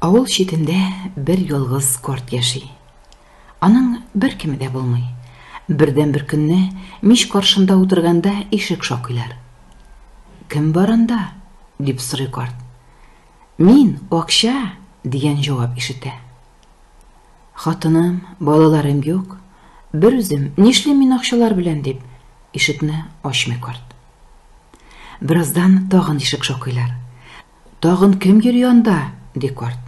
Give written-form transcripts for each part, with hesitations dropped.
Авыл читендә бер ялгыз карт яши. Аның беркеме дә булмый. Бердән-бер көнне мич каршында утырганда ишек шакыйлар. Кем бар анда? дип сорый карт. Мин, акча, дигән җавап ишетә. Хатыным, балаларым юк. Бер үзем, нишлим мин акчалар белән, дип, ишекне ачмый карт. Бераздан тагын ишек шакыйлар. Тагын кем йөри анда? ди карт.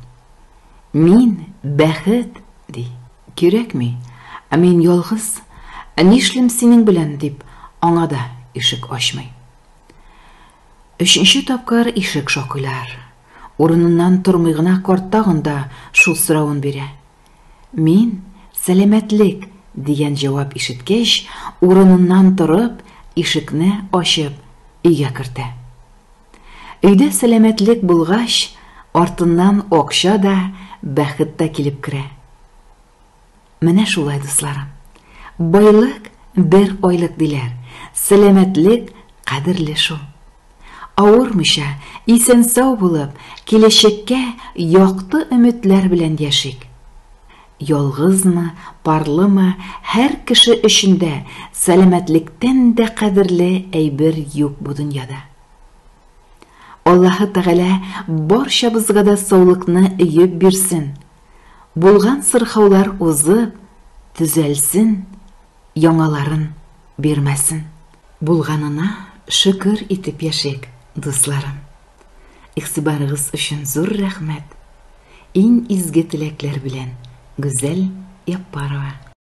Мин, бәхет, ди. Кирәкми, ә мин ялгыз, ә нишлим синең белән, дип, аңа да ишек ачмый. Өченче тапкыр ишек шакыйлар. Урыныннан тормый гына карт тагын да шул соравын бирә. Мин, сәламәтлек, дигән җавап ишеткәч, урыныннан торып, ишекне ачып, өйгә кертә. Өйдә сәламәтлек булгач, артыннан акча да, бәхет тә килеп керә. Менә шулай, дусларым. Байлык бер айлык диләр, сәламәтлек кадерле шул. Авырмыйча, исән-сау булып, киләчәккә якты өметләр белән яшик. Ялгызмы, парлымы, һәр кеше өчен дә сәламәтлектән дә кадерле әйбер юк бу дөньяда. Аллаһы Тәгалә барчабызга да саулыкны өеп бирсен. Булган сырхаулар узып, төзәлсен, яңаларын бирмәсен. Булганына шөкер итеп яшик, дусларым. Игътибарыгыз өчен зур рәхмәт. Иң изге теләкләр белән, Гүзәл Яппарова.